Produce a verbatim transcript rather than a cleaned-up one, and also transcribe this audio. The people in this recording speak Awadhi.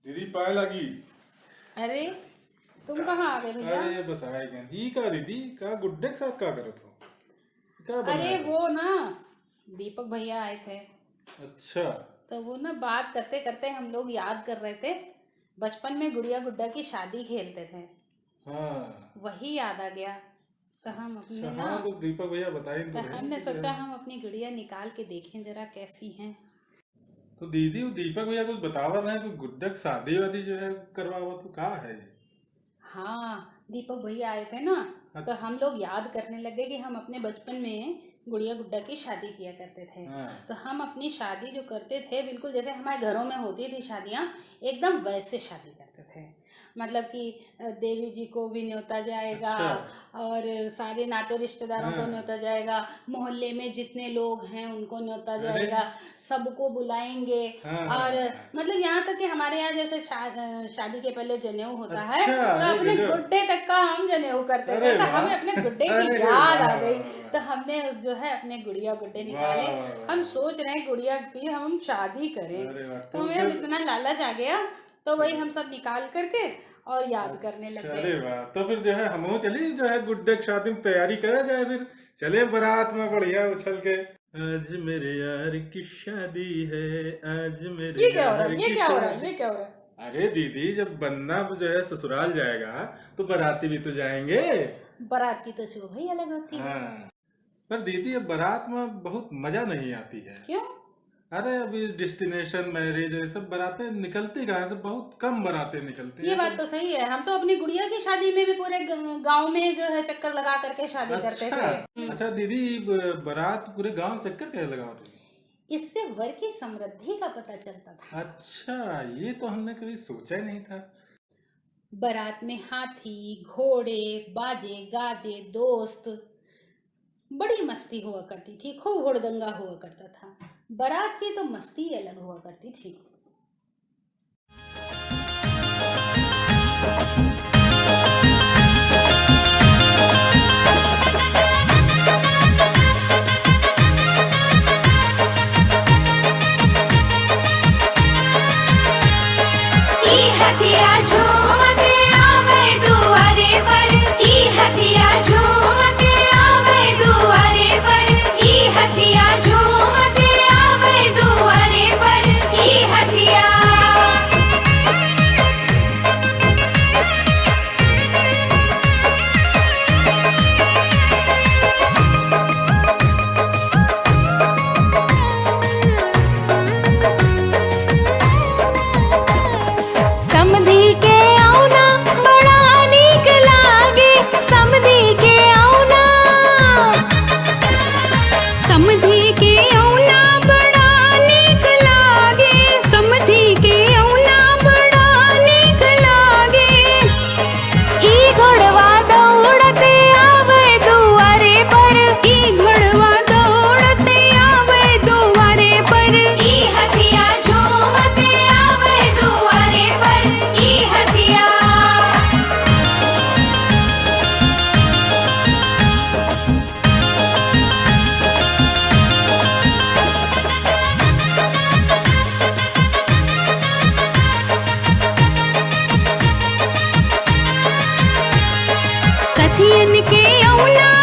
दीदी, पाए लागी। अरे, तुम कहाँ आ गए भैया? अरे, बस आए गए। ई का दीदी, का गुड्डे के साथ का करत हो? का बना अरे, है? वो ना, दीपक भैया आए थे। अच्छा। तो वो ना, बात करते करते हम लोग याद कर रहे थे, बचपन में गुड़िया गुड्डा की शादी खेलते थे। हाँ। वही याद आ गया। तो हम अपने अच्छा, ना, हाँ, तो दीपक भैया बताए तो तो रहे हमने कि सोचा क्या हम अपनी गुड़िया निकाल के देखें जरा कैसी हैं। तो दीदी, वो दीपक भैया कुछ बतावत रहे, कोई गुड्डा के शादी वादी जो है करवावत हो, का है? हाँ, दीपक भैया आए थे ना, अच्छा। तो हम लोग याद करने लगे कि हम अपने बचपन में गुड़िया गुड्डा की शादी किया करते थे। हाँ। तो हम अपनी शादी जो करते थे, बिल्कुल जैसे हमारे घरों में होती थी शादियाँ, एकदम वैसे शादी करते थे। मतलब कि, अ, देवी जी को भी न्योता जाएगा, अच्छा। और सारे नाते रिश्तेदारों को हाँ। न्योता जाएगा, मोहल्ले में जितने लोग हैं उनको न्योता अरे। जाएगा, सबको बुलाएंगे। हाँ, हाँ, और हाँ, हाँ। मतलब यहाँ तक कि हमारे यहाँ जैसे शा-, अ, शादी के पहले जनेऊ होता है, अच्छा, तो अरे अपने गजब। गुड्डे तक का हम जनेऊ करते अरे थे, तो वाह। हमें अपने गुड्डे की अरे याद वाह, आ गई। वाह, वाह। तो हमने जो है अपने गुड़िया गुड्डे वाह, निकाले। वाह, वाह, हम वाह। सोच रहे हैं गुड़िया की हम शादी करें। अरे वाह, तो तो हमें फिर इतना लालच आ गया, तो वही हम सब निकाल करके और याद करने लग अच्छा, गए। अरे वाह, तो फिर जो है हमहू चली, जो है गुड्डे की शादी में तैयारी करा जाए, फिर चले बारात में बढ़िया उछल के। आज मेरे यार की शादी है, आज मेरे ये क्या हो रहा यार है? ये की क्या हो रहा है? शादी। ये क्या हो रहा है? अरे दीदी, जब बंदा जो है ससुराल जाएगा, तो बाराती भी तो जाएंगे। बारात की तो शोभा ही अलग होती है। हाँ। पर दीदी, अब बारात में बहुत मजा नहीं आती है। क्यों? अरे, अभी destination marriage, ये सब बारातें निकलती कहाँ से? बहुत कम बारातें निकलती ये हैं। बात तो सही है। हम तो अपनी गुड़िया की शादी में भी पूरे ग-, गांव में जो है चक्कर लगा करके शादी करते अच्छा, थे। हम्म। अच्छा दीदी, ब-, बारात पूरे गांव चक्कर कैसे लगावत रही? इससे वर की समृद्धि का पता चलता था। अच्छा, ये तो हमने कभी सोचा ही नहीं था। बारात में हाथी, घोड़े, बाजे, गाजे, दोस्त, बड़ी मस्ती हुआ करती थी, खूब हुड़दंगा हुआ करता था। बारात की तो मस्ती अलग हुआ करती थी। ई हथिया झूमत आवे दुआरे पर, ई हथिया झूमत आवे दुआरे पर, ई हथिया झूमत आवे दुआरे पर, ई हथिया। समधी के औना बड़ा नीक लागे, समधी के औना, समधी के औना बड़ा नीक लागे, समधी के औना बड़ा नीक लागे। ई घोड़वा दौड़त आवे दुआरे पर, ई घोड़वा दौड़त आवे दुआरे पर। ई हथिया झूमत आवे दुआरे पर, ई हथिया। सथियन के औना